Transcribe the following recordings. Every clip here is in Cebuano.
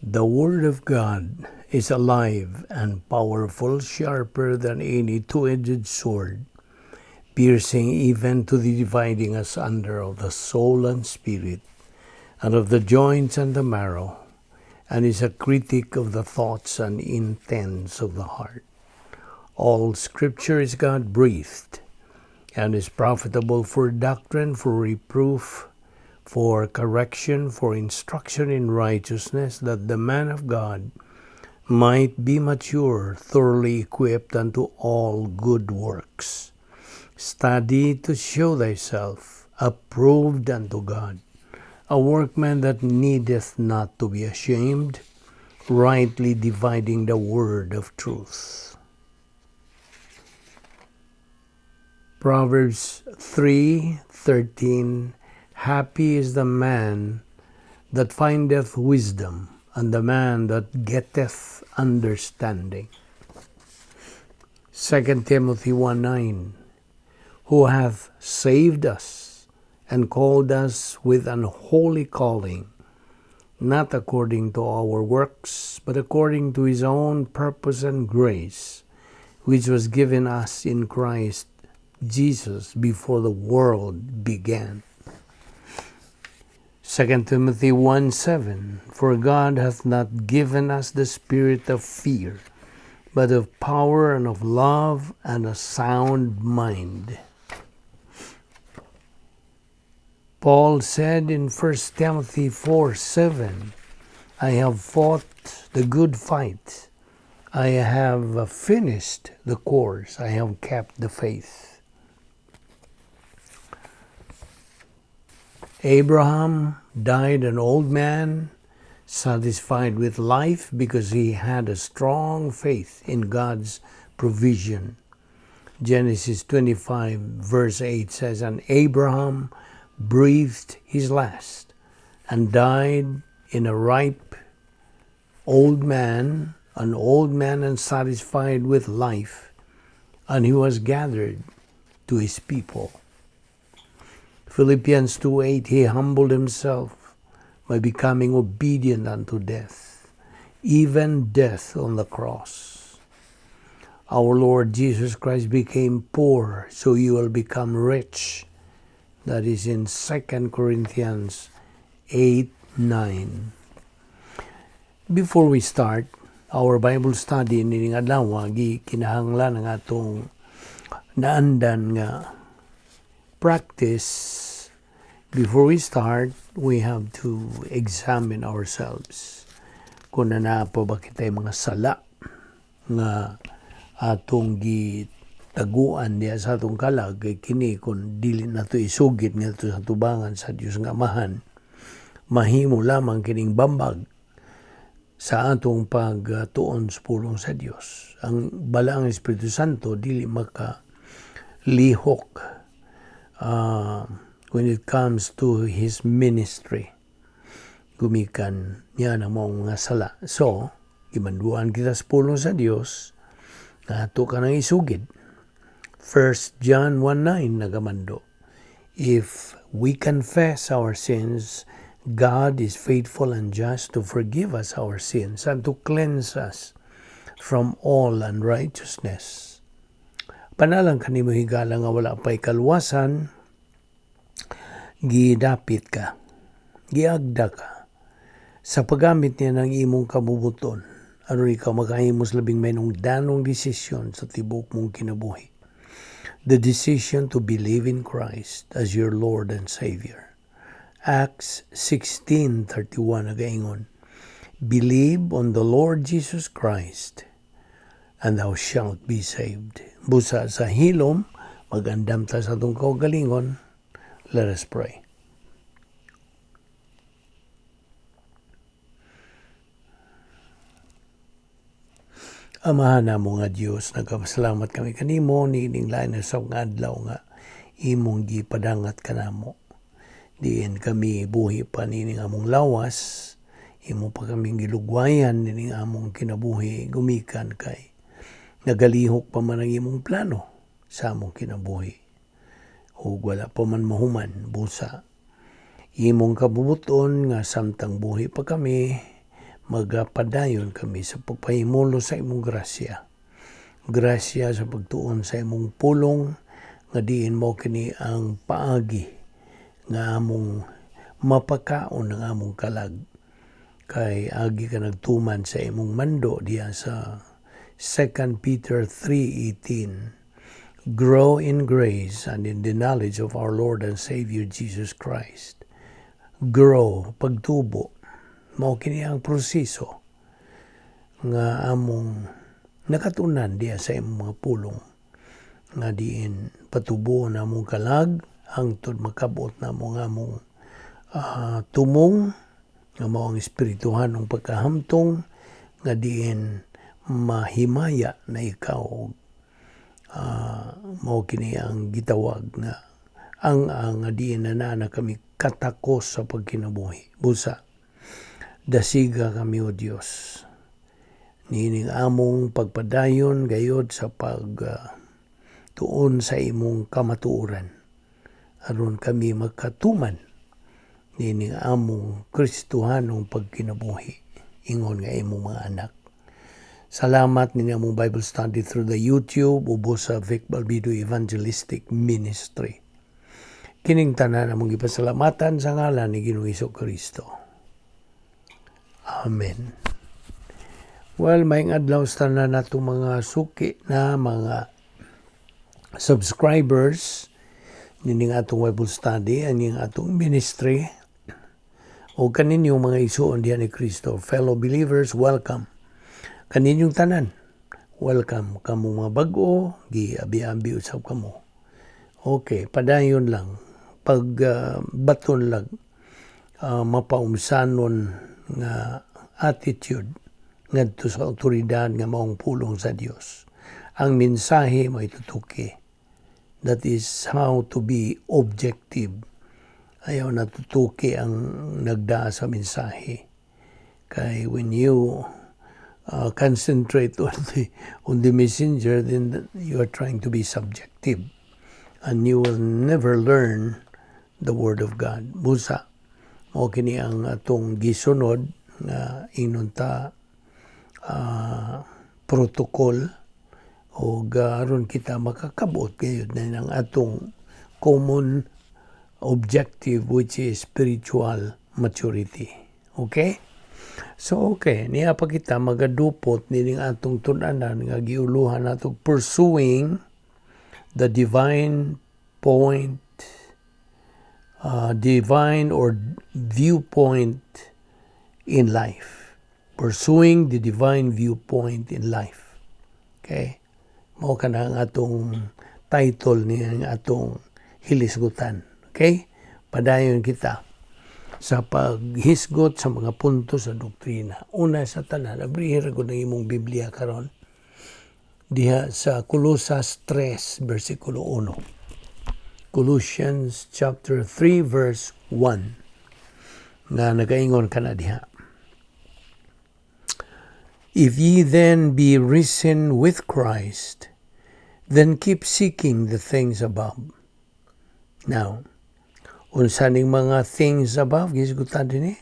The Word of God is alive and powerful, sharper than any two-edged sword, piercing even to the dividing asunder of the soul and spirit, and of the joints and the marrow, and is a critic of the thoughts and intents of the heart. All Scripture is God-breathed, and is profitable for doctrine, for reproof, for correction, for instruction in righteousness, that the man of God might be mature, thoroughly equipped unto all good works. Study to show thyself approved unto God, a workman that needeth not to be ashamed, rightly dividing the word of truth. Proverbs 3:13. Happy is the man that findeth wisdom, and the man that getteth understanding. 2 Timothy 1:9. Who hath saved us and called us with an holy calling, not according to our works, but according to his own purpose and grace, which was given us in Christ Jesus before the world began. 2 Timothy 1:7. For God hath not given us the spirit of fear, but of power and of love and a sound mind. Paul said in 1 Timothy 4:7, I have fought the good fight. I have finished the course. I have kept the faith. Abraham died an old man, satisfied with life because he had a strong faith in God's provision. Genesis 25 verse 8 says, And Abraham breathed his last and died in a ripe old man, an old man and satisfied with life, and he was gathered to his people. Philippians 2:8. He humbled himself by becoming obedient unto death, even death on the cross. Our Lord Jesus Christ became poor so you will become rich. That is in 2 Corinthians 8:9. Before we start our Bible study nining adlaw, gikinahanglan ang atong naandan nga practice. Before we start, we have to examine ourselves kung naa pa ba kitay mga sala nga atong gitaguan diha sa atong kalag, kay kini kung dili nato isugid ngadto sa tubangan sa Dios nga Amahan, mahimo lamang kining bambag sa atong pagtuon sa pulong sa Dios. Ang Balaang Espiritu Santo dili maka lihok when it comes to his ministry gumikan niya ng mga sala. So, gimanduan kita sa pulong sa Dios nga ato ka nang isugid. 1 John 1:9 nagamando, If we confess our sins, God is faithful and just to forgive us our sins and to cleanse us from all unrighteousness. Panalang kanimo, higala, nga wala pa'y kalwasan, gidapit ka, giagda ka, sa paggamit niya ng imong kabubuton, aron ikaw makahimo sa labing mahinungdanong desisyon sa tibuok mong kinabuhi. The decision to believe in Christ as your Lord and Savior. Acts 16:31 nagaingon, Believe on the Lord Jesus Christ, and thou shalt be saved. Busa sa hilom, magandam ta sa atong kaugalingon. Let us pray. Amahan namo nga Dios, nagpasalamat kami kanimo niining lain sa nga adlaw nga imong gipadangat kanamo. Diin kami buhi pa niining among lawas, imo pa kaming gilugwayan niining among kinabuhi gumikan kay nagalihok pa man ang imong plano sa among kinabuhi. Ug wala pa man mahuman, busa imong kabubuton nga samtang buhi pa kami, Magapadayon kami sa pagpahimulo sa imong grasya. Grasya sa pagtuon sa imong pulong nga diin mao kini ang paagi nga among mapakaon ang among kalag. Kay agi ka nagtuman sa imong mando diya sa 2 Peter 3:18: "Grow in grace and in the knowledge of our Lord and Savior Jesus Christ." Grow, pagtubo. Mao kini ang proseso nga among nakatunan diya sa imong mga pulong nga diin patubo na among kalag hangtod makabot na among tumong nga mao ang espirituhanong pagkahamtong nga diin mahimaya na ikaw, mao kini ang gitawag nga ang diin na naa na kami katakos sa pagkinabuhi. Busa dasiga kami, O Dios, niining among pagpadayon gayod sa pag tuon sa imong kamatuoran aron kami makatuman niining among Kristohanong pagkinabuhi ingon nga imong mga anak. Salamat nini among Bible study through the YouTube ubos sa Vic Balbido Evangelistic Ministry. Kining tanan among gipasalamatan sa ngalan ni Ginoong Kristo. Amen. Well, maayong adlaw sa tanan natong mga suki na mga subscribers nining atong Bible study, aning atong ministry o kaninyong mga igsuon diha ni Kristo, fellow believers, welcome. Kaninyong tanan, welcome kamo mga bag-o, giabi-abi usab kamo. Okay, padayon lang pag baton lang mapaumsanon nga attitude ngadto sa awtoridad nga maong pulong sa Dios. Ang mensahe mo itutuki. That is how to be objective. Ayaw natutuki ang nagdaa sa mensahe. Kay when you concentrate on the messenger, then you are trying to be subjective, and you will never learn the word of God. Busa, mao kini ang atong gisunod nga ingnon ta protocol o aron kita makakabot gayud na ng atong common objective, which is spiritual maturity. Okay? So okay, niya pa kita magadupot nining atong tun-anan nga giuluhan nato, pursuing the divine point, divine or viewpoint in life. Pursuing the divine viewpoint in life. Okay? Mao kana ang atong title niya ang atong hilisgutan. Okay? Padayon kita sa paghisgot sa mga punto sa doktrina. Una sa tanan, abrihi ra gud ang imong Biblia karon diha sa Colosas 3 versikulo 1. Colossians chapter 3 verse 1 nga nagaingon kana diha. "If ye then be risen with Christ, then keep seeking the things above." Now, unsa ning mga things above gisgutan dinhi?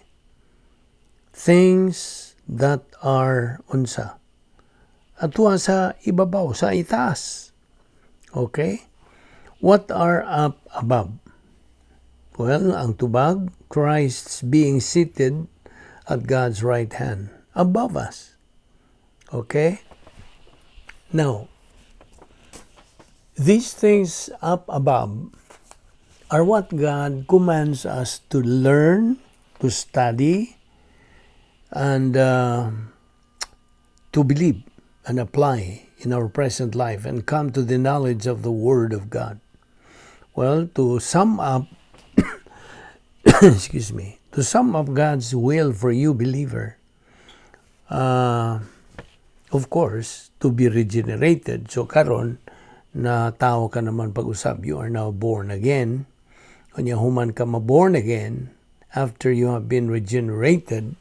Things that are unsa? Atua sa ibabaw, sa itaas. Okay? What are up above? Well, ang tubag, Christ's being seated at God's right hand, above us. Okay? Now, these things up above are what God commands us to learn, to study, and to believe and apply in our present life and come to the knowledge of the Word of God. Well, to sum up, excuse me, to sum up God's will for you, believer, of course, to be regenerated. So karon na tao ka naman pag-usab, you are now born again. Unya human ka ma-born again, after you have been regenerated,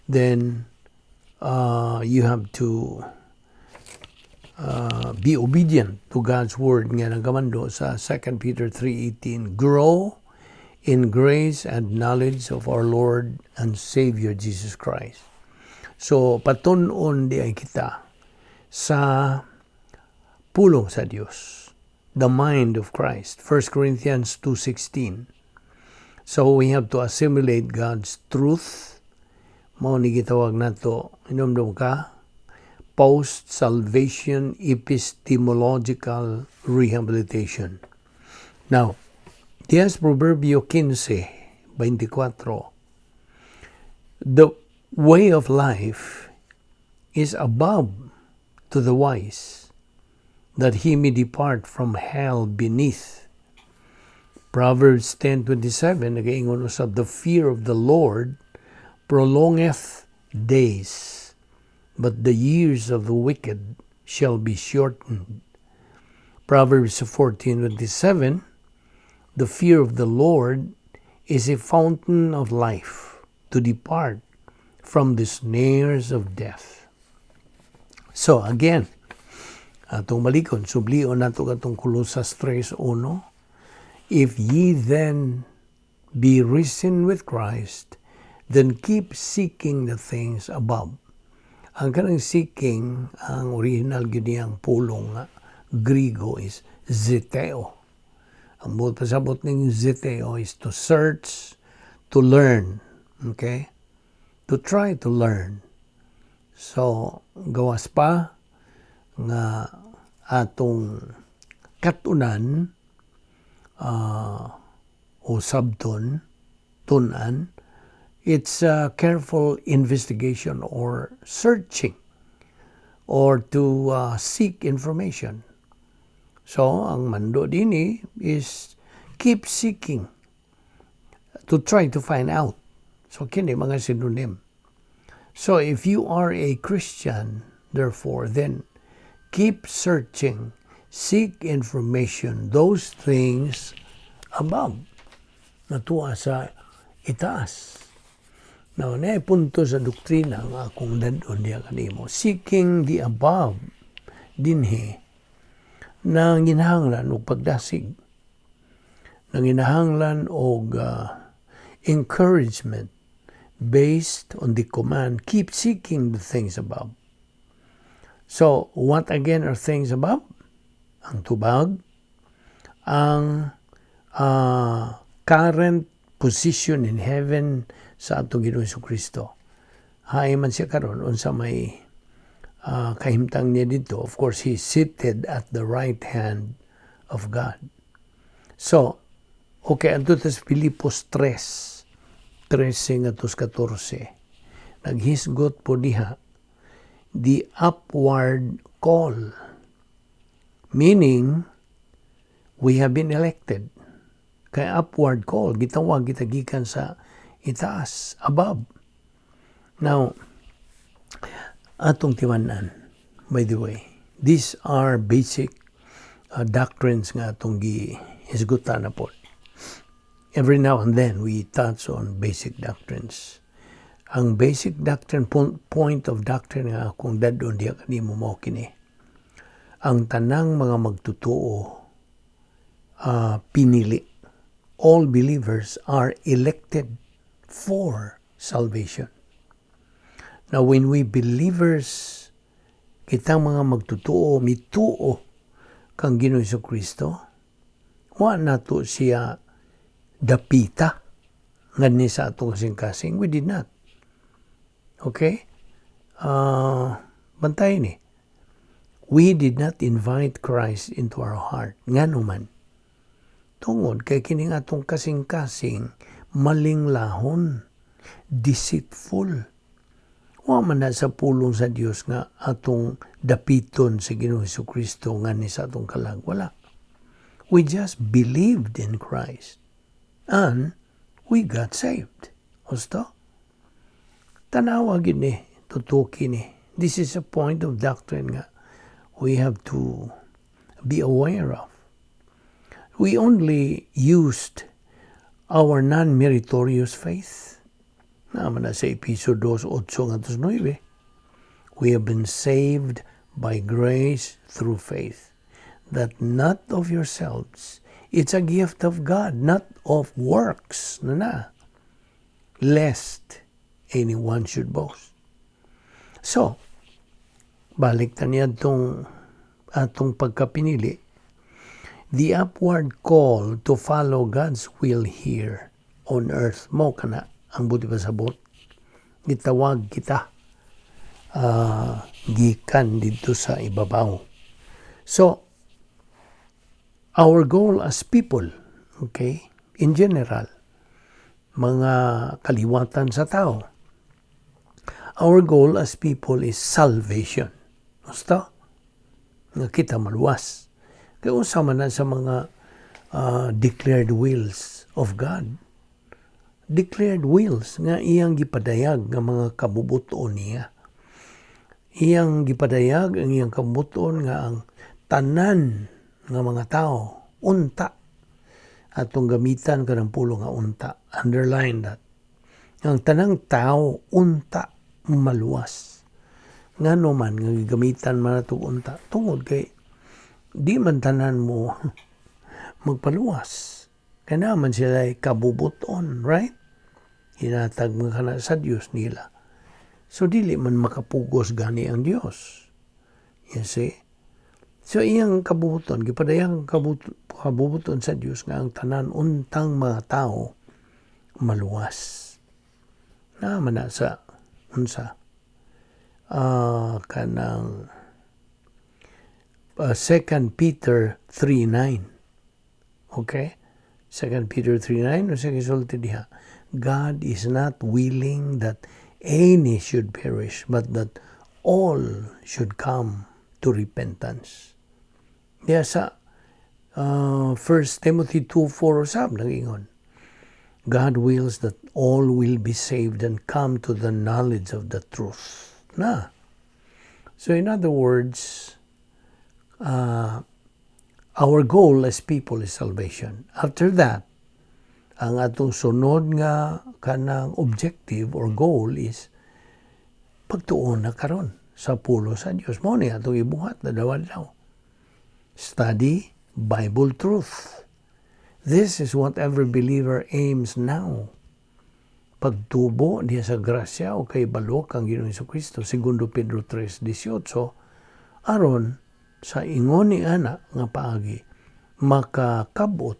then you have to be obedient to God's word nga nagamando sa 2 Peter 3:18, "Grow in grace and knowledge of our Lord and Savior Jesus Christ." So patun-on diay kita sa pulong sa Dios, the mind of Christ. 1 Corinthians 2:16. So we have to assimilate God's truth. Mao ni gitawag nato, hinumdum ka, post-salvation epistemological rehabilitation. Now, diya sa Proverbio 15:24, "The way of life is above to the wise, that he may depart from hell beneath." Proverbs 10:27, nagaingon usab, "The fear of the Lord prolongeth days, but the years of the wicked shall be shortened." Proverbs 14:27, "The fear of the Lord is a fountain of life, to depart from the snares of death." So again, atong balikon, sublion nato katong Colosas 3:1. "If ye then be risen with Christ, then keep seeking the things above." Ang kanang seeking, ang original gyud niyang pulong nga Grigo is zeteo. Ang buot pasabot ning zeteo is to search, to learn. Okay? To try to learn. So, gawas pa nga atong katunan o sabton, tunan, it's a careful investigation or searching or to seek information. So, ang mando dini is keep seeking to try to find out. So, kini mga synonym. So, if you are a Christian, therefore, then keep searching, seek information, those things above, na tuwa sa itaas. Now, na punto sa doktrina nga akong dad-on diya kanimo. Seeking the above dinhi nanginahanglan og pagdasig. Nanginahanglan og encouragement based on the command, "Keep seeking the things above." So, what again are things above? Ang tubag, ang current position in heaven sa atong Ginoong Kristo. Hain man siya karon, unsa may kahimtang niya dito. Of course, he is seated at the right hand of God. So, okay, adto sa Filipos 3, 13 ngadto 14. Naghisgot po diha the upward call. Meaning, we have been elected. Kay upward call, gitawag kita gikan sa itaas, above. Now, atong timan-an, by the way, these are basic doctrines nga atong gihisgutan na po. Every now and then, we touch on basic doctrines. Ang basic doctrine, point of doctrine nga akong dad-on diha kanimo mao kini. Ang tanang mga magtotoo pinili. All believers are elected for salvation. Now, when we believers, kitang mga magtotoo, mituo kang Ginoong Kristo, wa nato siya dapita ngadni sa atong kasing-kasing. We did not. Okay? Bantay ni. We did not invite Christ into our heart. Ngano man? Tungod kay kining atong kasing-kasing malinglahon, deceitful. Wa man na sa pulong sa Dios nga atong dapiton sa Ginoong Kristo ngani sa atong kalag. Wala. We just believed in Christ and we got saved. Husto? Tanawa gid ni, tutuki ni. This is a point of doctrine nga we have to be aware of. We only used our non-meritorious faith. Naa man na sa Episo 2, 8 ngadto 9. "We have been saved by grace through faith, that not of yourselves. It's a gift of God, not of works." Na na. "Lest anyone should boast." So, balik ta niya itong atong pagkapinili. The upward call to follow God's will here on earth. Mao kana ang buot ipasabot. Gitawag kita gikan didto sa ibabaw. So, our goal as people, okay, in general, mga kaliwatan sa tao, our goal as people is salvation. Basta, nga kita maluwas. Kaya unsa man na sa mga declared wills of God. Declared wills nga iyang gipadayag nga mga kabubuton niya. Iyang gipadayag ang iyang kabubuton nga ang tanan nga mga tao unta, atong gamitan kanang pulong nga "unta", underline that, ang tanang tao unta maluwas. Ngano man nga gigamitan man ato "unta"? Tungod kay di man tanan mo magpaluwas. Kay man sila ay kabubuton, right? Hinatag man kana sa Dios nila. So dili man makapugos gani ang Dios. You see? So iyang kabubuton, gipadayag ang kabubuton sa Dios nga ang tanan untang mga tao maluwas. Na man na sa unsa kanang 2 Peter 3:9. Okay? 2 Peter 3:9, unsa gisulti diha? God is not willing that any should perish, but that all should come to repentance. Diya sa 1 Timothy 2:4 usab nag-ingon, God wills that all will be saved and come to the knowledge of the truth. Na. So in other words, our goal as people is salvation. After that, ang atong sunod nga kanang objective or goal is pagtuon na karon sa pulong sa Dios. Mao ni atong ibuhat na adlaw. Study Bible truth. This is what every believer aims now. Pagtubo diya sa grasya o kay balok ang Ginoong Kristo, segundo Pedro 3:18, aron sa ingon ni ana nga paagi makakabot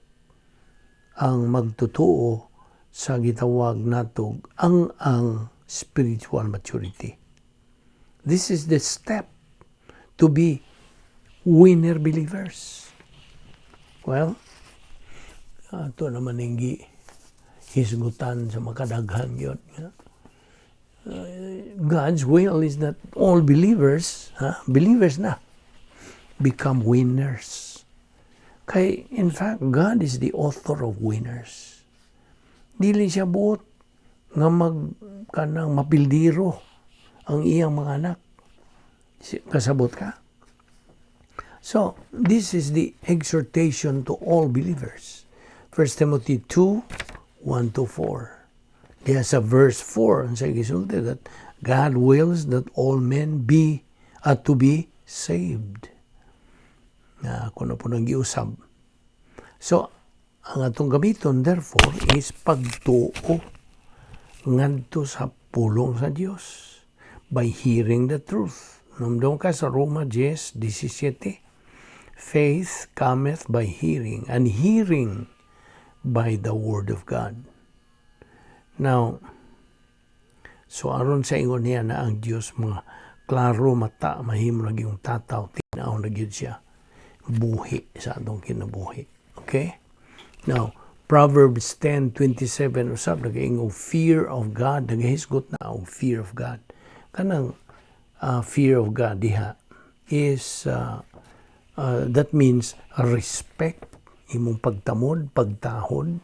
ang magtutuo sa gitawag natog ang spiritual maturity. This is the step to be winner believers. Well, ato naman ning hisgutan sa makadaghan yun. God's will is that all believers, ha, believers na, become winners. Kay, in fact, God is the author of winners. Dili siya buot nga mag kanang mapildiro ang iyang mga anak. Kasabot ka? So, this is the exhortation to all believers. 1 Timothy 2, 1 to 4. Diya sa verse 4, ang sa gisulti that God wills that all men be to be saved. Na ako na po nang giusab. So, ang atong gamiton, therefore, is pagtuo ngadto sa pulong sa Dios by hearing the truth. Namdong ka sa Roma 10:17. Faith cometh by hearing, and hearing by the word of God. Now, so aron sa ingon niya na ang Dios mga klaro mata, mahimo na yung tataw, tinaw na gyud siya buhi sa atong kinabuhi. Okay? Now, Proverbs 10:27 usab nagaingon fear of God, nagahisgot na og fear of God. Kanang fear of God diha is that means respect, imong pagtamod, pagtahod,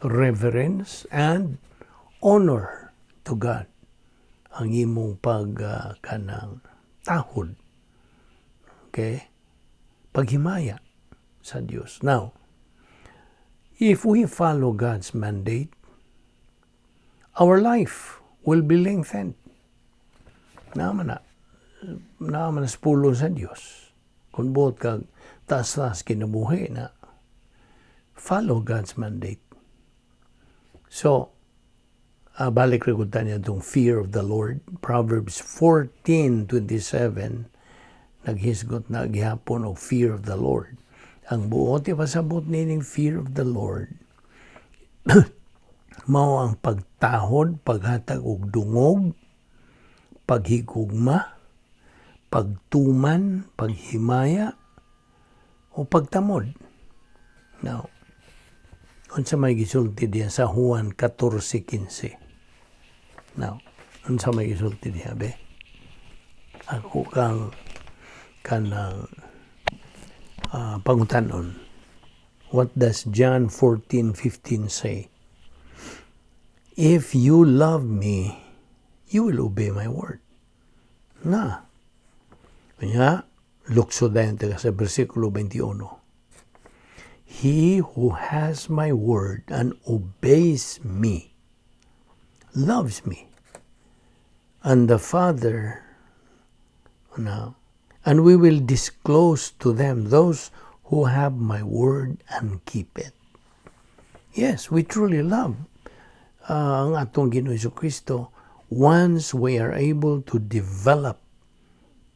reverence and honor to God. Ang imong pag kanang tahod. Okay? Paghimaya sa Dios. Now, if we follow God's mandate, our life will be lengthened. Naman na. Naman na sa pulong sa Dios. Kung buot kag taas-taas kinabuhi na, follow God's mandate. So, Balik ra gud niya itong fear of the Lord. Proverbs 14:27 naghisgot na gihapon og fear of the Lord. Ang buot ipasabot nining fear of the Lord mao ang pagtahod, paghatag og dungog, paghigugma, pagtuman, paghimaya, o pagtamod. Now, unsa may gisulti diya sa Juan 14:15? Now, unsa may gisulti diya, be? Ako kang kanang pangutanon. What does John 14:15 say? "If you love me, you will obey my word." Na. Kanya, lukso dayon ta sa versikulo 21. "He who has my word and obeys me loves me. And the Father, now, and we will disclose to them those who have my word and keep it." Yes, we truly love ang atong Ginoo Kristo once we are able to develop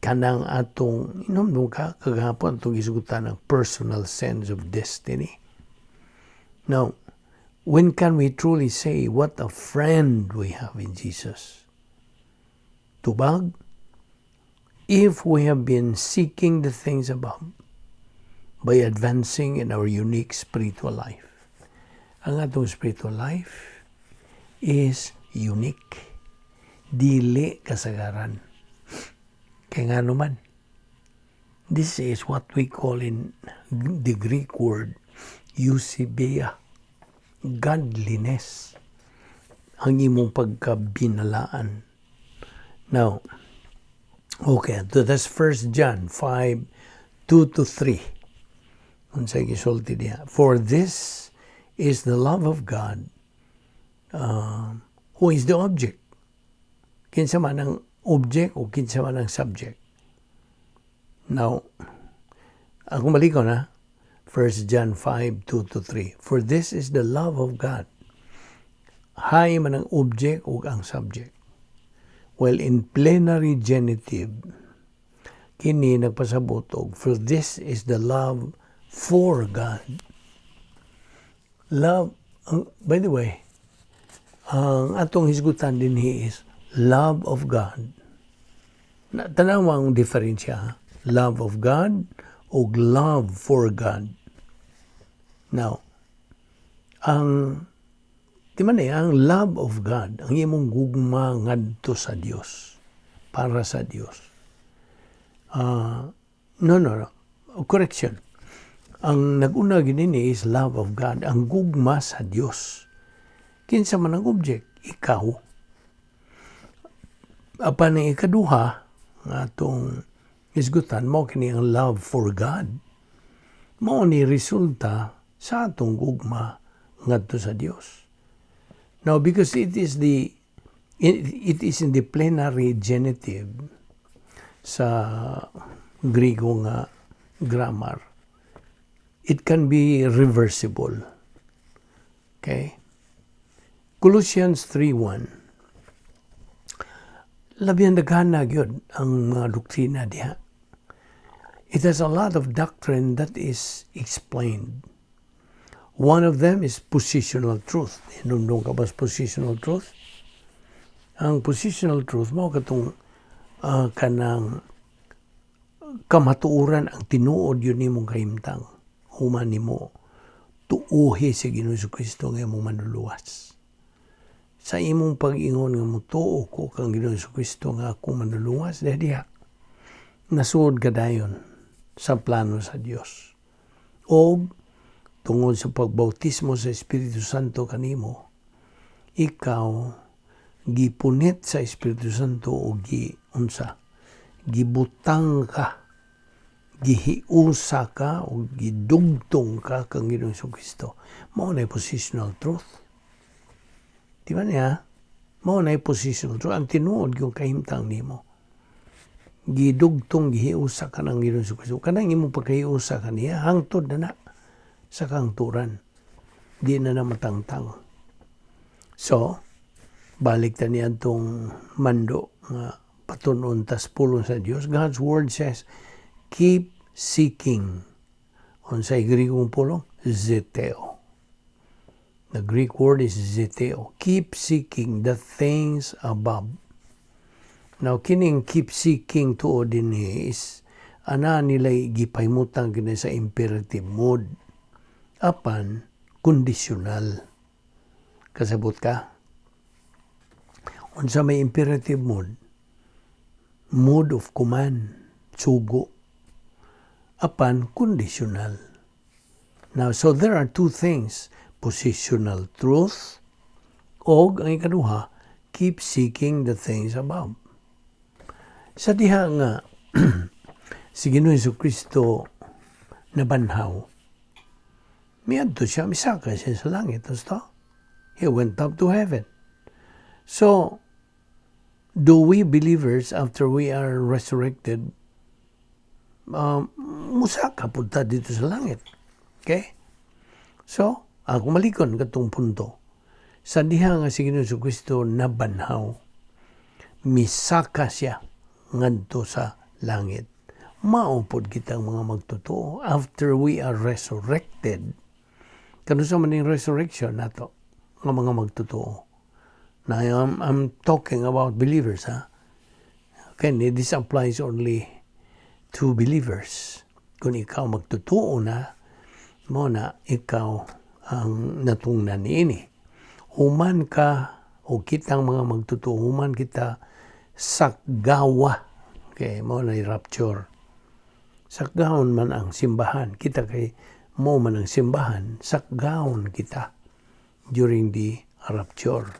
kanang atong inom ka kagahapon atong gisgutan ang personal sense of destiny. Now, when can we truly say what a friend we have in Jesus? Tubag, if we have been seeking the things above by advancing in our unique spiritual life. Ang atong spiritual life is unique. Dili kasagaran. Kaya nga naman, this is what we call in the Greek word eusebeia, godliness. Ang imong pagkabinalaan. Now, okay, so that's 1 John 5, 2 to 3. Unsay gisulti diha? "For this is the love of God." Who is the object? Kinsa man ang object o kinsa man ang subject? Now, ako balik na, 1 John 5, 2 to 3. "For this is the love of God." Hay man ang object o ang subject. Well, in plenary genitive, kini nagpasabot og "For this is the love for God." Love, ang, by the way, ang atong hisgutan din is love of God. Na, tanaw ang diferensya, ha? Love of God o love for God. Now, ang di man eh, ang love of God, ang imong gugma ngadto sa Dios, para sa Dios. No. Correction. Ang nag-una ginini is love of God, ang gugma sa Dios. Kinsa man ang object? Ikaw. Apan ang ikaduha nga atong hisgutan mao kini ang love for God. Mao ni resulta sa atong gugma ngadto sa Dios. Now, because it is in the plenary genitive sa Grigo nga grammar, it can be reversible. Okay? Colossians 3:1. Labihan daghan na gyud ang mga doktrina diha. It has a lot of doctrine that is explained. One of them is positional truth. Hinumdum ka ba sa positional truth? Ang positional truth mao katong kanang kamatuoran, ang tinuod yun nimong kahimtang human nimo tuuhi si Ginoo Kristo nga imong manluluwas. Sa imong pag-ingon nga mutuo ko kang Ginoo Kristo nga akong manluluwas, diha diha nasuod ka dayon sa plano sa Dios. O tungod sa pagbautismo sa Espiritu Santo kanimo, ikaw gipunit sa Espiritu Santo o gi unsa, gibutang ka, gihiusa ka o gidugtong ka kang Ginoong Kristo. Mao na positional truth. Di ba niya? Mao na positional truth. Ang tinuod yung kahimtang nimo. Gidugtong, gihiusa ka ng Ginoong Kristo. Kanang imong pagkahiusa ka niya, hangtod na na sa kangturan. Di na na matangtang. So, Balik ta niadtong mando nga patun-on tas pulong sa Dios. God's word says, "Keep seeking." Unsay Grikong pulong? Zeteo. The Greek word is zeteo. Keep seeking the things above. Now, kining "keep seeking" tuod dinhi is ana nila gipahimutang kini sa imperative mode. Apan, conditional. Kasabot ka? Unsa may imperative mode? Mode of command, sugo. Apan, conditional. Now, so there are two things. Positional truth, og ang ikaduha, keep seeking the things above. Sa diha nga si Ginoong Kristo nabanhaw, miadto siya, misaka siya sa langit. Basta, he went up to heaven. So, do we believers, after we are resurrected, musaka pud ta didto sa langit? Okay? So, ako malikon katong punto. Sa diha nga si Ginoong Kristo nabanhaw, misaka siya ngadto sa langit. Mao pod kitang mga magtotoo after we are resurrected. Kanus-a man ning resurrection nato nga mga magtotoo? Now, I'm talking about believers, ha? Okay, this applies only to believers. Kung ikaw magtotoo na, mao na ikaw ang natungnan niini. Human ka o kitang mga magtotoo, human kita sakgawa. Okay, mao na rapture. Sakgawon man ang simbahan. Kita kay mao man ang simbahan, sakgawon kita during the rapture.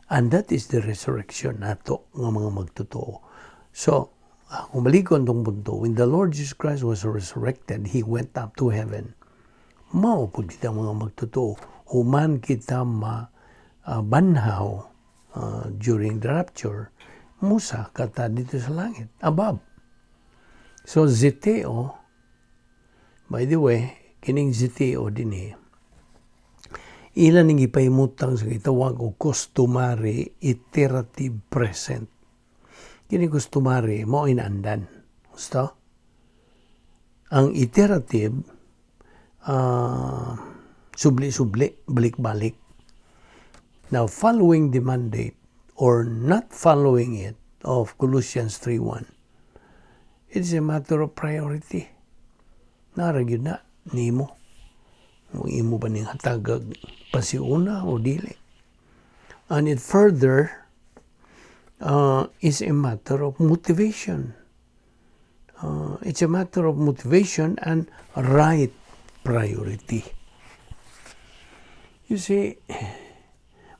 And that is the resurrection nato nga mga magtotoo. So, kung balikon tong punto, when the Lord Jesus Christ was resurrected, He went up to heaven. Mao pud kita mga magtotoo, human kita ma banhaw during the rapture, musaka ta didto sa langit, above. So, zeteo, by the way, kining zeteo dinhi, ila ning gipahimutang sa gitawag og customary iterative present. Kini customary mao inaandan. Gusto? Ang iterative, subli-subli, balik-balik. Now, following the mandate or not following it of Colossians 3:1, it's a matter of priority. Naa ra gyud na nimo. Kung imo ba ning hatagag pasiuna o dili. And it further is a matter of motivation. It's a matter of motivation and right priority. You see,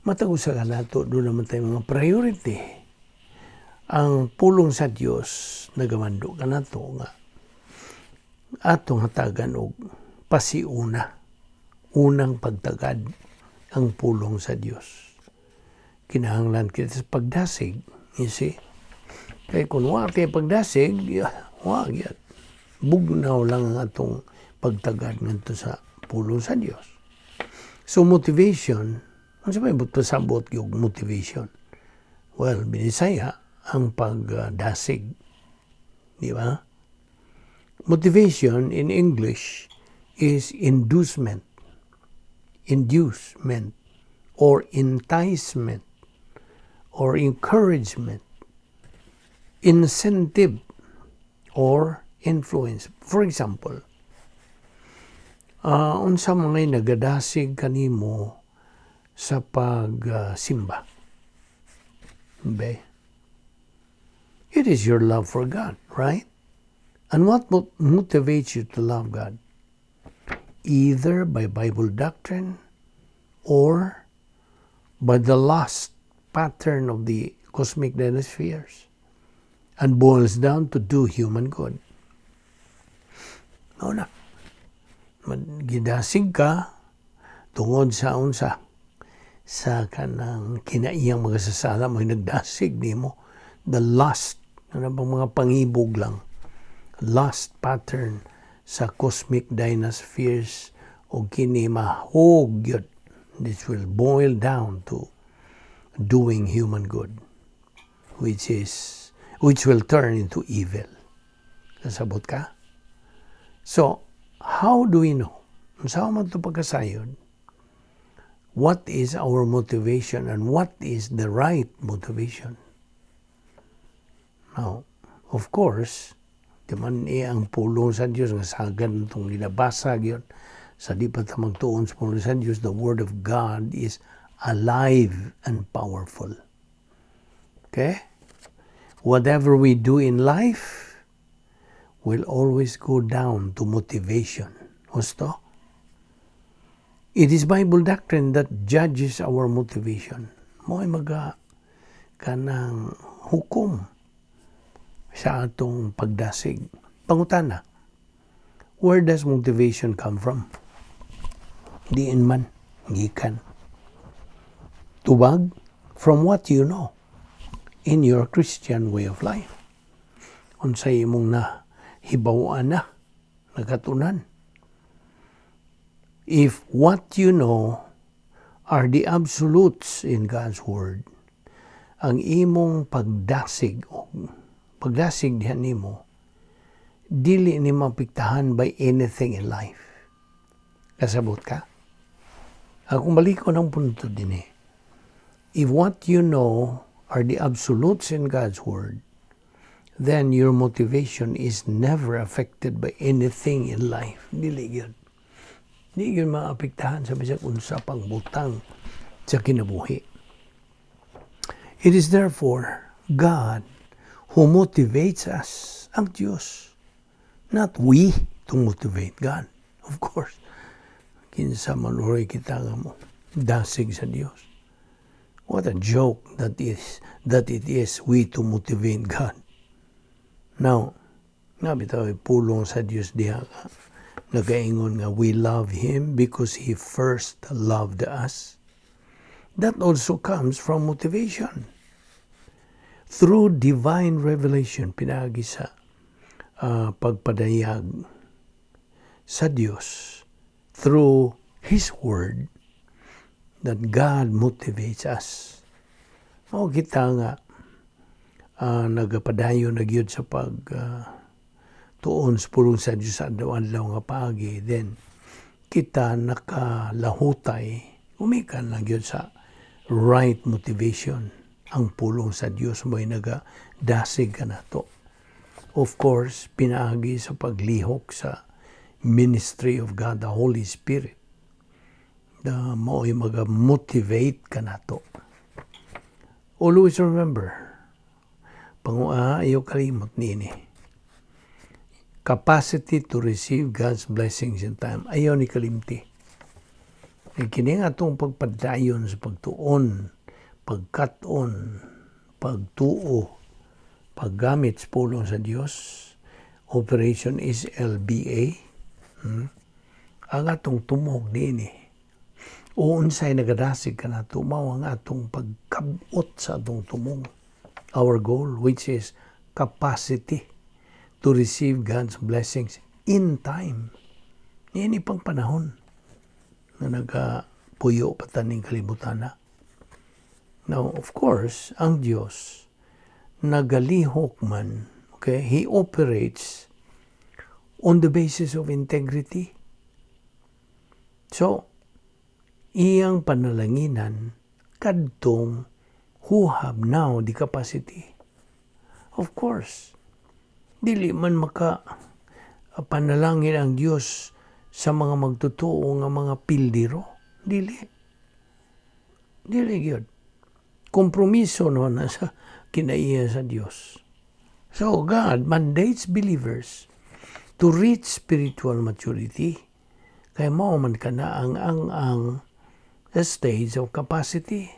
matag usa ka nato, duna man tay mga priority. Ang pulong sa Dios nagamando kanato nga atong hatagan og pasiuna, unang pagtagad ang pulong sa Dios. Kinahanglan kita sa pagdasig, you see. Kay kung wa tay pagdasig, wa gyud. Bugnaw lang ang atong pagtagad ngadto sa pulong sa Dios. So motivation, unsa may pasabot yung motivation? Well, binisaya ang pagdasig. Di ba? Motivation in English is inducement. Inducement or enticement or encouragement, incentive or influence. For example, unsa mga nagadasig kanimo sa pagsimba? Be? It is your love for God, right? And what motivates you to love God? Either by Bible doctrine or by the lust pattern of the cosmic dynaspheres and boils down to do human good. Mao na. Gidasig ka tungod sa unsa? Sa kanang kinaiyang mga sala mo nagdasig nimo, the lust, ano bang mga pangibog lang, lust pattern sa cosmic dynaspheres, o kini mahog yun. This will boil down to Doing human good, which will turn into evil. Kasabot ka? So, how do we know? Unsa man to pagkasayod? What is our motivation and what is the right motivation? Now, of course, di man ang pulong sa Dios nga sagad itong ginabasa gyud sa di pa ta magtuon sa pulong sa Dios, the Word of God is alive and powerful. Okay? Whatever we do in life will always go down to motivation. Husto? It is Bible doctrine that judges our motivation. Mo'y maga kanang hukom sa atong pagdasig. Pangutana, where does motivation come from? Diin man, gikan? Tubag, from what you know in your Christian way of life. Unsay imong na hibaw-an na, nakatunan. If what you know are the absolutes in God's Word, ang imong pagdasig o pagdasig diha nimo, dili ni mapiktahan by anything in life. Kasabot ka? Akong balikon ang punto din eh. If what you know are the absolutes in God's Word, then your motivation is never affected by anything in life. Dili gyud. Di gyud maapektahan sa bisag unsa pang butang sa kinabuhi. It is therefore God who motivates us, ang Diyos. Not we to motivate God. Of course. Kinsa man uroy kita nga mo dasig sa Dios. What a joke that it is we to motivate God. Now, nga bitaw pulong sa Dios diha ka nagaingon nga we love Him because He first loved us. That also comes from motivation. Through divine revelation, pinaagi sa pagpadayag sa Dios through His Word that God motivates us. Mao kita nga nagapadayon na gyud sa pag tuon sa pulong sa Dios sa adlaw-adlaw nga paagi, then kita nakalahutay gumikan lang gyud sa right motivation. Ang pulong sa Dios mo'y nagadasig kanato. Of course, pinaagi sa paglihok sa ministry of God, the Holy Spirit, na mao'y maga-motivate kanato. Always remember, pangua ayaw kalimot niini. Capacity to receive God's blessings in time. Ayaw ni kalimti. Kay kini nga atong pagpadayon sa pagtuon, pagkat-on, pagtuo, paggamit sa pulong sa Dios, operation is LBA. Ang atong tumog niini. O unsay nagadasig kanato, mao ang atong pagkabot sa atong tumong. Our goal, which is capacity to receive God's blessings in time. Niini pang panahon na nagapuyo pa taning kalibutan na. Now, of course, ang Diyos nagalihok man, okay, He operates on the basis of integrity. So, iyang panalanginan kadtong who have now the capacity. Of course, dili man maka panalangin ang Dios sa mga magtutuo nga mga pildiro. Dili. Dili gyud. Kompromiso no na sa kinaiya sa Dios. So God mandates believers to reach spiritual maturity. Kaya mao man kana ang the stage of capacity.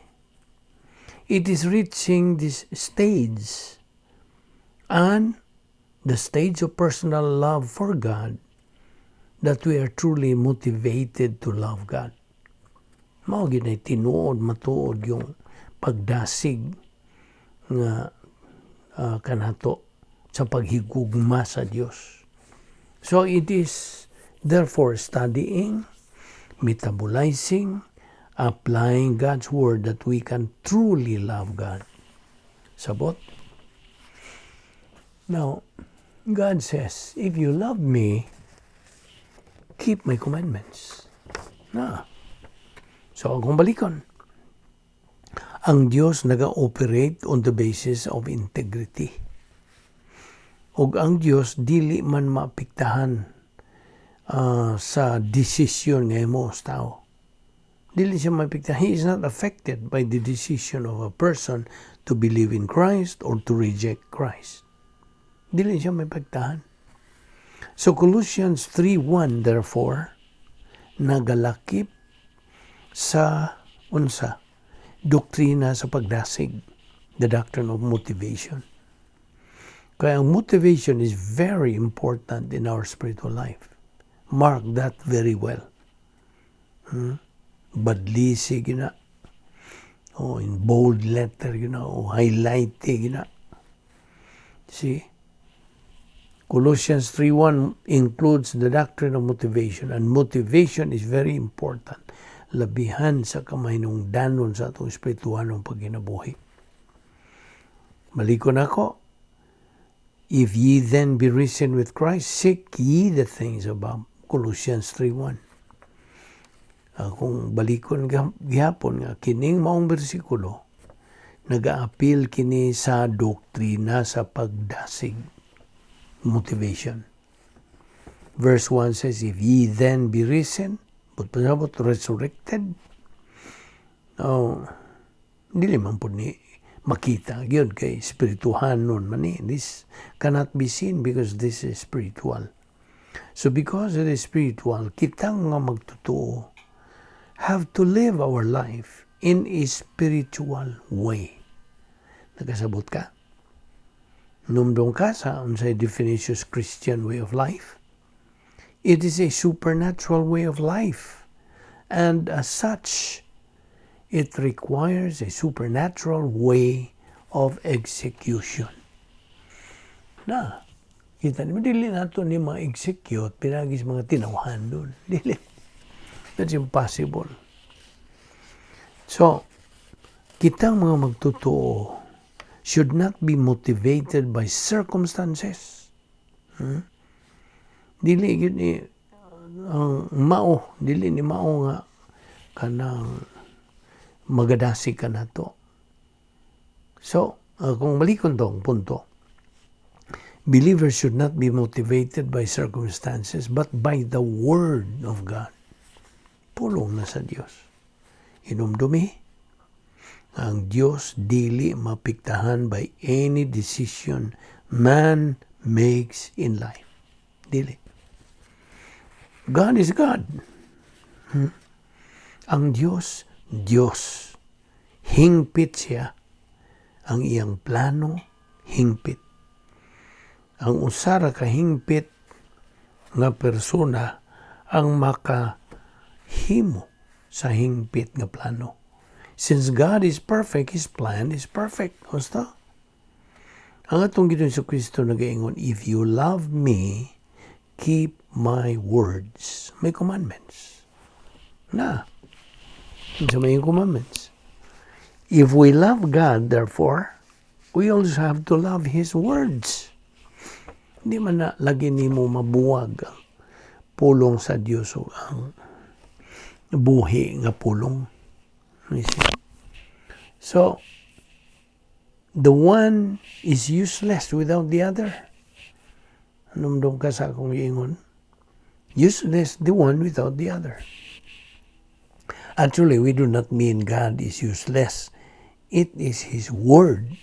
It is reaching this stage and the stage of personal love for God that we are truly motivated to love God. Mao gyud ay tinuod matuod yung pagdasig nga kanato sa paghigugma sa Dios. So it is therefore studying, metabolizing, Applying God's word that we can truly love God. Sabot? Now, God says, "If you love me, keep my commandments." Na. So, akong balikon. Ang Dios naga-operate on the basis of integrity. Ug ang Dios dili man maapektahan sa desisyon nga imo sa tao. Dili siya maapektahan. He is not affected by the decision of a person to believe in Christ or to reject Christ. Dili siya maapektahan. So Colossians 3:1, therefore, nagalakip sa unsa? Doktrina sa pagdasig, the doctrine of motivation. Kaya ang motivation is very important in our spiritual life. Mark that very well. Badlisi gina. Oh, in bold letter gina, o highlight gina. See? Colossians 3:1 includes the doctrine of motivation, and motivation is very important, labihan sa kamahinungdanon sa atong espirituhanong pagkinabuhi. Balikon nako. "If ye then be risen with Christ, seek ye the things above." Colossians 3:1. Kung balikon gihapon nga kining maong bersikulo, nagaapil kini sa doktrina sa pagdasig, motivation. Verse 1 says, "If ye then be risen," but pasabot resurrected. Oh, dili man pud ni makita gyud kay espirituhanon man ni. This cannot be seen because this is spiritual. So because it is spiritual, kitang nga magtotoo have to live our life in a spiritual way. Nakasabot ka? Numdong ka sa unsay definition Christian way of life? It is a supernatural way of life. And as such, it requires a supernatural way of execution. Na, kita ni dili nato ni ma-execute pinagi sa mga tinawhan doon. Dili. That's impossible. So, kitang mga magtotoo should not be motivated by circumstances. Dili gyud ni ang mao, dili ni mao nga kanang magadasig ka nato. So, kung balikon tong punto, believers should not be motivated by circumstances but by the Word of God. Pulong na sa Dios. Inumdumi, ang Dios dili mapiktahan by any decision man makes in life. Dili. God is God. Ang Dios, Dios. Hingpit siya. Ang iyang plano, hingpit. Ang usara ka hingpit nga persona ang makahimo sa hingpit nga plano. Since God is perfect, His plan is perfect. Husto? Ang atong Ginoong Kristo nagaingon, "If you love me, keep my words," my commandments. Na. Sa may commandments. If we love God, therefore, we also have to love His words. Hindi man na lagi nimo mabuwag ang pulong sa Dios o ang buhi nga pulong. You see? So, the one is useless without the other. Numdum ka sa akong giingon? Useless the one without the other. Actually, we do not mean God is useless. It is His Word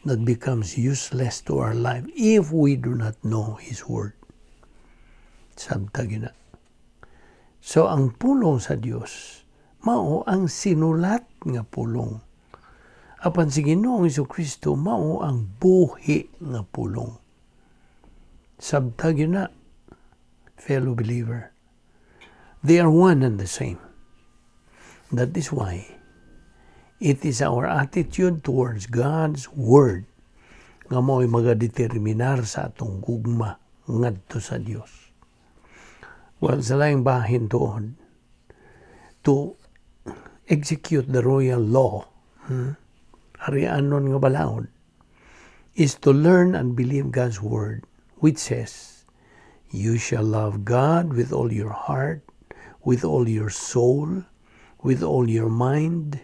that becomes useless to our life if we do not know His Word. Sabta gina. So, ang pulong sa Dios, mao ang sinulat nga pulong. Apan si Ginoong Kristo mao ang buhi nga pulong. Sabta gina, fellow believer. They are one and the same. That is why it is our attitude towards God's Word nga mao'y magadeterminar sa atong gugma ngadto sa Dios. Well, sa laing bahin tuod, to execute the royal law, harianon nga balaod, is to learn and believe God's word, which says, "You shall love God with all your heart, with all your soul, with all your mind."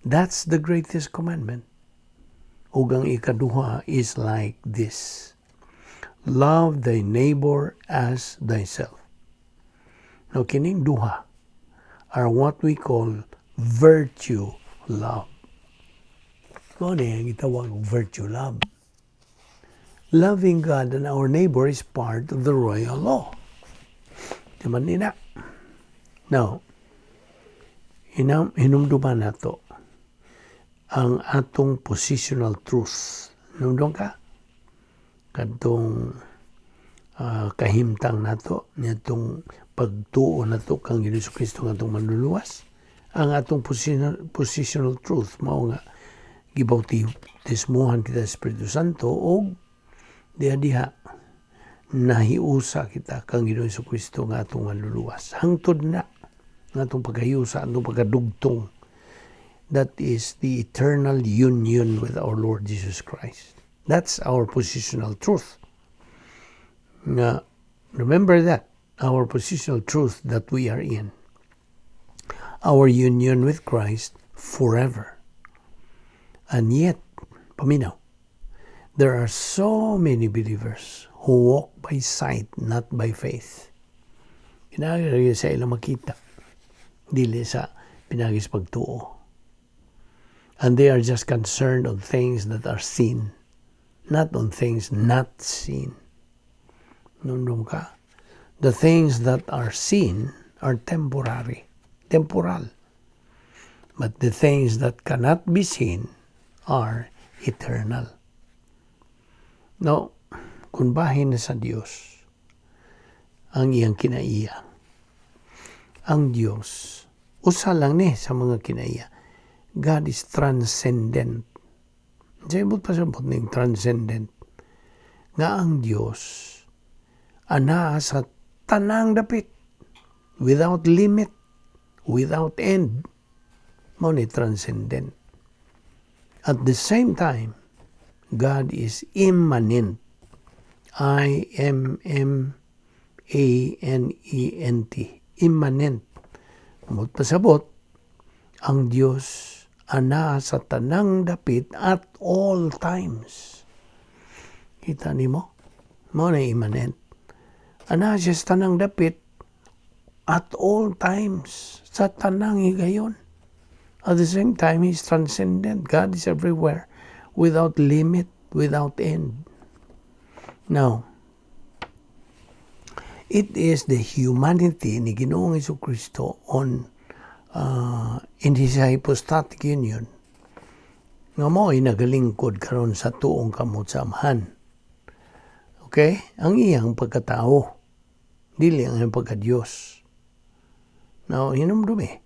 That's the greatest commandment. Ug ang ikaduha is like this: "Love thy neighbor as thyself." Now, kining duha are what we call virtue love. Mao ni ang gitawag og virtue love. Loving God and our neighbor is part of the royal law. Di man nina? Now, hinumduman nato ang atong positional truth. Hinumdum ka? Kadtong kahimtang nato, nitong pagtuo nato kang Hesus Kristo nga atong manluluwas. Ang atong positional truth mao nga gibautismohan kita sa Espiritu Santo og diha diha nahiusa kita kang Ginoong Kristo nga atong manluluwas. Hangtod na nga atong pagkahiusa, atong pagkadugtong. That is the eternal union with our Lord Jesus Christ. That's our positional truth. Nga, remember that, our positional truth that we are in. Our union with Christ forever. And yet, paminaw, there are so many believers who walk by sight, not by faith. Pinaagi sa ilang makita, dili sa pinaagi sa pagtuo. And they are just concerned on things that are seen, not on things not seen. Nundong ka? The things that are seen are temporary, temporal. But the things that cannot be seen are eternal. Now, kung bahin na sa Dios ang iyang kinaiya, ang Dios, usa lang ni sa mga kinaiya. God is transcendent. Sa ibot pasabot ning transcendent, nga ang Dios anaa sa tanang dapit, without limit, without end. Mao ni transcendent. At the same time, God is immanent. immanent. Immanent. Mot pasabot, ang Dios anaa sa tanang dapit at all times. Kita nimo? Mao na immanent. Anaa siya sa tanang dapit at all times, sa tanang higayon. At the same time, He is transcendent. God is everywhere, without limit, without end. Now, it is the humanity ni Ginoong Kristo on in His hypostatic union nga mao'y nagalingkod karon sa tuong kamot sa Amahan. Okay? Ang iyang pagkatao, dili ang iyang pagka-Diyos. Now, hinumdumi,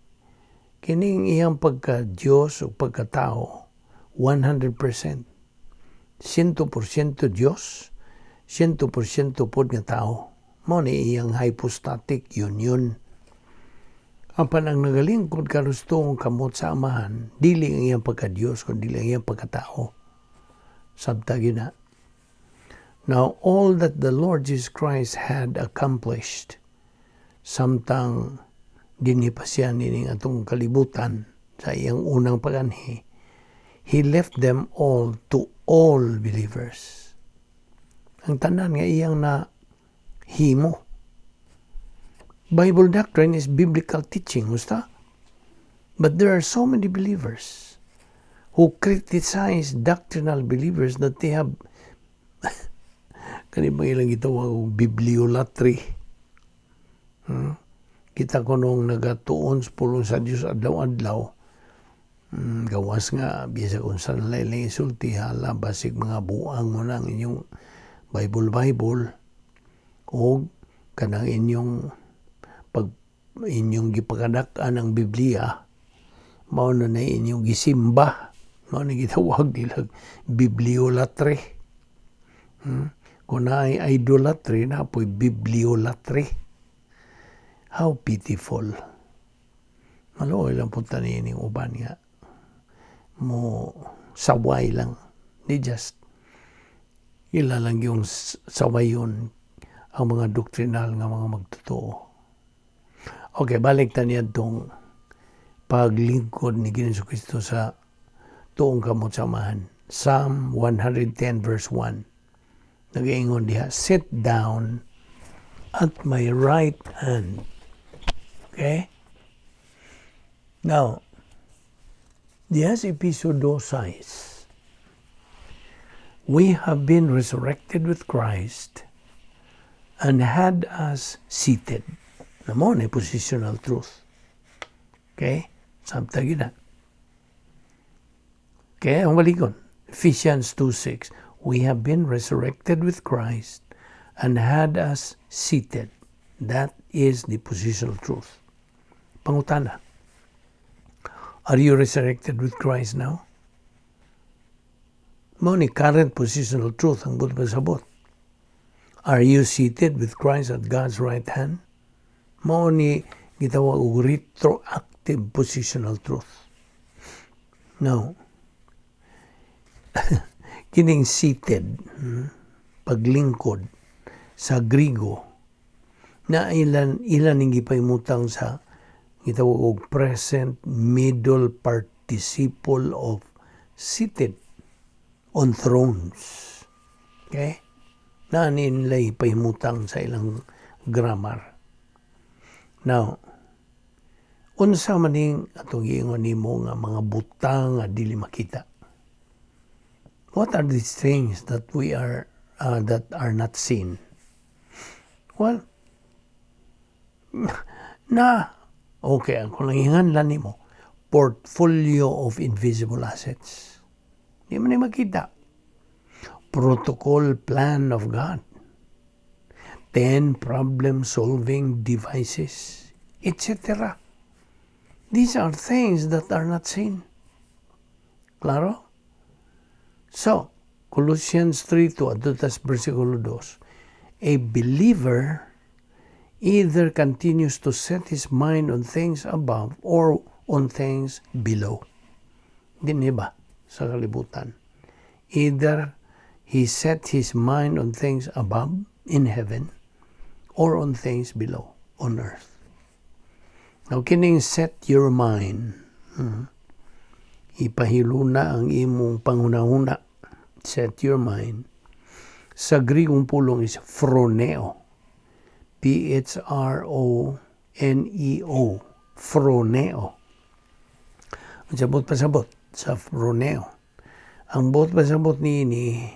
kining iyang pagka-Diyos o pagkatao, 100%. 100% Diyos, 100% pod nga tao. Mao ni iyang hypostatic union. Apan ang nagalingkod karon sa tuong kamot sa Amahan, dili ang iyang pagka-Diyos, kundi ang iyang pagkatao. Sabta gyud na. Now, all that the Lord Jesus Christ had accomplished, samtang dinhi pa siya nining atong kalibutan sa iyang unang paganhi, He left them all to all believers. Ang tanan nga iyang na himo. Bible doctrine is biblical teaching, gusta? But there are so many believers who criticize doctrinal believers that they have kani bang ilang gitawag og bibliolatry. Kita ko nung nagatuon sa pulong sa Dios adlaw-adlaw, gawas nga bisa kung saan nila isulti, hala, basig mga buang mo na ang inyong Bible Bible o kanang inyong pag inyong gipakadak-an ang Biblia, mao na na inyong gisimba. Mao na gitawag nila bibliolatry. Kung naay idolatry, naa poy bibliolatry. How pitiful. Maluoy lang punta niining uban nga mo saway lang ni, just ila lang yung sawayon ang mga doktrinal nga mga magtotoo. Okay, balik ta niadtong paglingkod ni Ginoong Kristo sa tuong kamot sa Amahan. Psalm 110 verse 1. Nagaingon diha, "Sit down at my right hand." Okay? Now, diha sa Episo 2:6, "We have been resurrected with Christ and had us seated." Na mao na positional truth. Okay? Samtang na. Okay, ang balikon. Ephesians 2:6. "We have been resurrected with Christ and had us seated." That is the positional truth. Pangutana. Are you resurrected with Christ now? Mao ni current positional truth ang buot pasabot. Are you seated with Christ at God's right hand? Mao ni gitawag og retroactive positional truth. Now, kining seated, paglingkod sa Grigo, na ilan ilan ning gipahimutang sa gitawag og present middle participle of seated on thrones. Okay? Na nila ipahimutang sa ilang grammar. Now, unsa man ning atong giingon nimo nga mga butang nga dili makita? What are these things that are not seen? Well, na okay, ako lang inganlan nimo, portfolio of invisible assets. Di man ni makita. Protocol plan of God. 10 problem-solving devices, etc. These are things that are not seen. Klaro? So, Colossians 3:2, adto tas versikulo 2, a believer either continues to set his mind on things above or on things below. Dinhi ba sa kalibutan? Either he set his mind on things above in heaven or on things below on earth. Now, kining set your mind, ipahiluna ang imong panghunahuna, set your mind, sa Grigong pulong is phroneo. phroneo, phroneo. Ang sabot pasabot sa phroneo. Ang buot pasabot niini,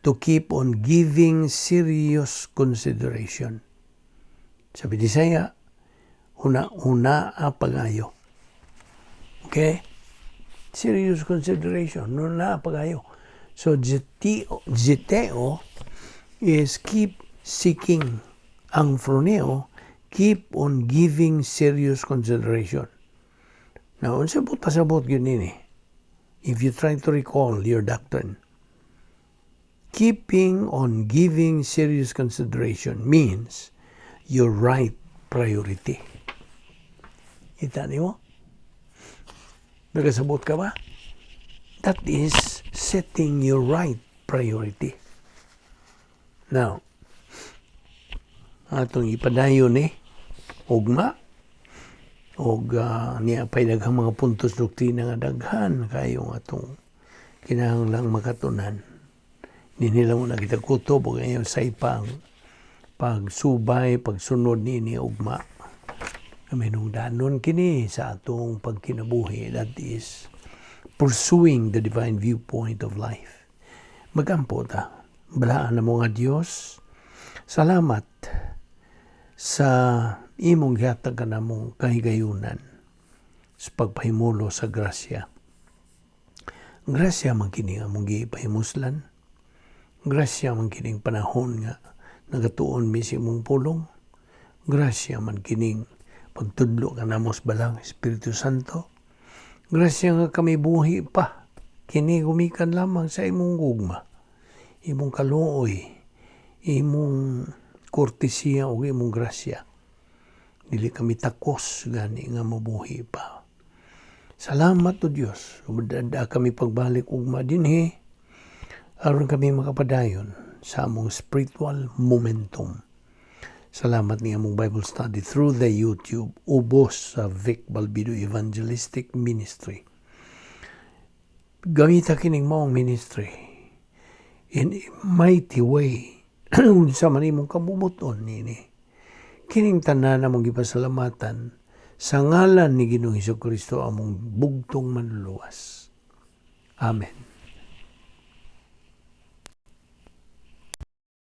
to keep on giving serious consideration. Sa Bisaya, huna-huna pagayo. Okay? Serious consideration, huna pagayo. So, zeteo is keep seeking. Ang phroneo, keep on giving serious consideration. Now, unsa buot pasabot gyud nini? If you try to recall your doctrine, keeping on giving serious consideration means your right priority. Kita nimo? Nagkasabot ka ba? That is setting your right priority. Now, atong ipadayon ni ugma og niya pay daghang mga puntos doktrina nga daghan kayong atong kinahanglang makatunan. Dinhi lang muna kita kutob ug ayaw sa ipang pagsubay, pagsunod niini ugma. Kaminungdanon kini sa atong pagkinabuhi, that is pursuing the divine viewpoint of life. Magampo ta. Balaan na mo nga Dios. Salamat sa imong gihatag kanamong kahigayunan sa pagpahimulo sa grasya. Grasya man kini among gipahimuslan. Grasya man kining panahon nga nagatuon mi sa imong pulong. Grasya man kining pagtudlo kanamo sa Balaang Espiritu Santo. Grasya nga kami buhi pa. Kini gumikan lamang sa imong gugma, imong kaluoy, imong kortesiya ug imong grasya. Dili kami takos gani nga mabuhi pa. Salamat o Dios. Dada kami pagbalik ugma dinhi aron kami makapadayon sa among spiritual momentum. Salamat ni among Bible study through the YouTube ubos sa Vic Balbido Evangelistic Ministry. Gamita kining maong ministry in a mighty way unsa man imong kabubuton nini. Kining tanan among gipasalamatan sa ngalan ni Ginoong Hesus Kristo, among bugtong Manluluwas. Amen.